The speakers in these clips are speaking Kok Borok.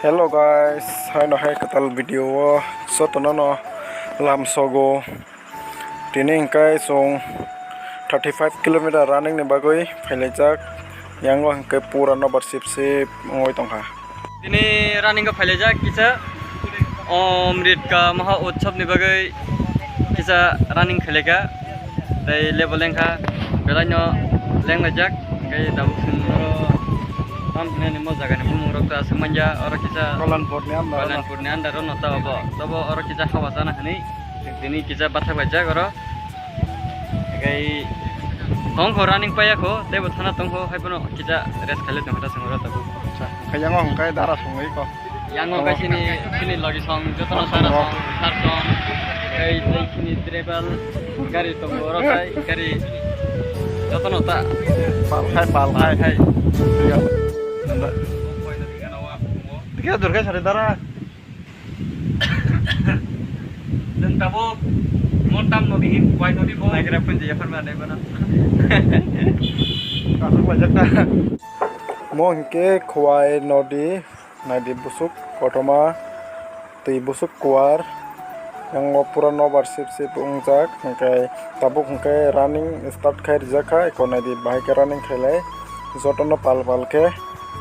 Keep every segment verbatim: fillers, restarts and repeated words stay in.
Hello guys, haino hai kwtal video o jotono no lamsogo. Tini hwnkhe chwng thirty five kilometer running ni bagwi phailaijak. Yango hwnkhe pura nobar sip sip wngwi tongkha. Tini running o phailaijak kisa Omrit ka Maha Utsav ni bagwi kisa running khailaikha. Tei level lengkha, belai no lenglaijak. Hwnkhe tabuk chwng oro tam hinani mo jaga ni bumung rok ta aswk manya, oro kisa Kalanpur ni under o no. Kalanpur ni under o no ta obo. Tobo oro kisa hawa chana hinwi tini kisa bathak laijak oro. Hwnkhe tongkho running paiya kho, teibo thana tongkho, haiphano kisa rest khailai tongkha ta chwng oro tabuk. Acha, hwnkhe yango hwnkhe dara songwi kho. Yango khe chini, chini logi song, jotono sara song, sar song, tei, tei chini driver gari tongo, oro tai gari jotono ta. Pal khai, pal khai. Pal khai. Thik ase. Nanda. Thik ase, durga sari dara. Nwng tabuk mo tam nodi hin, wai nodi bo. Naikra pun je yapar ma nai bana. Kasuk bajak ta. Mo hwnkhe Khowai nodi. Naidi busuk kotorma, twi busuk kuar, yango pura nobar sip sip wngjak, hwnkhe tabuk hwnkhe running start khai rijak kha, eko naidi bahai khe running khailai, jotono pal pal khe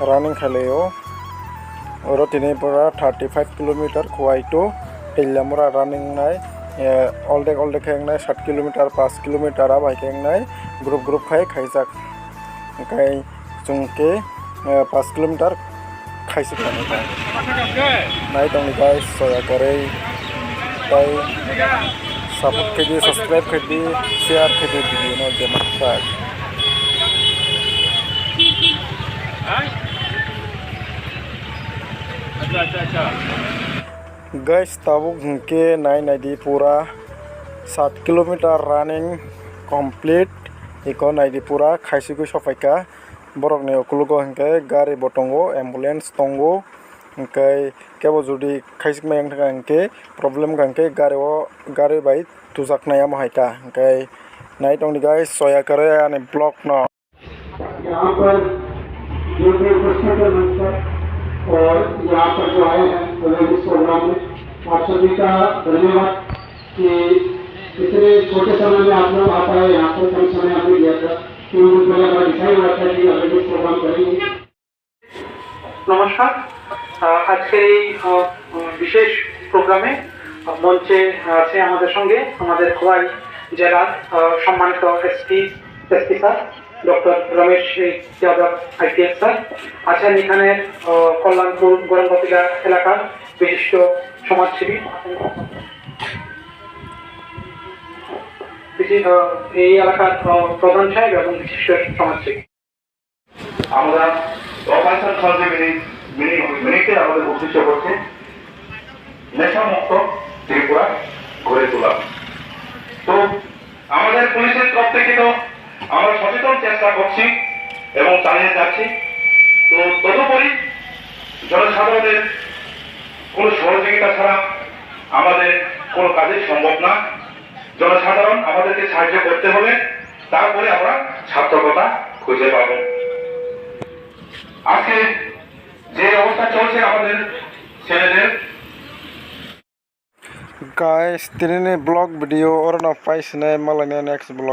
running khailaio. Oro tini pura thirty five kilometer Khowai to Teliamura running wngnai, eh, oldek oldek khe wngnai, sat kilometer, paanch kilometer abo hai khe wngnai, group group khai khaijak. Hwnkhe chwng khe, eh, paanch kilometer khaisuk tongo. Nai tongdi guys, soya kwrwi tei support khaidi, subscribe khaidi, share khaidi video no je ma kwrak. Guys, tabuk hwnkhe nai naidi pura sat kilometer running complete. Eko naidi pura khaisugwi sophaikha. Borokni ukulugo hwnkhe gari bo tongo, ambulance tongo. Hwnkhe kebo jodi khaisikma wngkha hwnkhe problem wngkha hwnkhe gari o, gari bai tujaknai amo hai ta. Hwnkhe nai tongdi guys, soya kwrwi ani vlog no. यहाँ पर जो भी उपस्थित है मंच पर और यहाँ पर जो आए हैं अवेयरनेस प्रोग्राम में, आप सभी का धन्यवाद कि इतने छोटे समय में आप लोग आ पाए, यहाँ पर कम समय आपने दिया था, तीन दिन पहले हमारा डिसाइड हुआ था कि अवेयरनेस प्रोग्राम करेंगे। নমস্কার। আহ, আজকের এই, আহ, বিশেষ প্রোগ্রামে, আহ, মঞ্চে আছে আমাদের সঙ্গে আমাদের খোয়াই জেলার, আহ, সম্মানিত SP, SP sir, doctor Ramesh Yadav IPS sir, আছেন এখানে, আহ, কল্যাণপুর গরমপাতিকা এলাকার বিশিষ্ট সমাজসেবী, বিশি-, আহ, এই এলাকার, আহ, প্রধান সাহেব এবং বিশিষ্ট সমাজসেবী। আমরা অপারেশন সঞ্জীবনী মিনি-, মিনিটে আমাদের উদ্দেশ্য হচ্ছে নেশামুক্ত ত্রিপুরা গড়ে তোলা। তো আমাদের পুলিশের তরফ থেকে তো আমরা সচেতন চেষ্টা করছি এবং চালিয়ে যাচ্ছি। তো তদুপরি জনসাধারণের কোনো সহযোগিতা ছাড়া আমাদের কোনো কাজই সম্ভব না। জনসাধারণ আমাদেরকে সাহায্য করতে হবে, তারপরে আমরা সার্থকতা খুঁজে পাব। আজকে যে অবস্থা চলছে আমাদের ছেলেদের Guys, tinini vlog video orono pai sinai, malaina next vlog.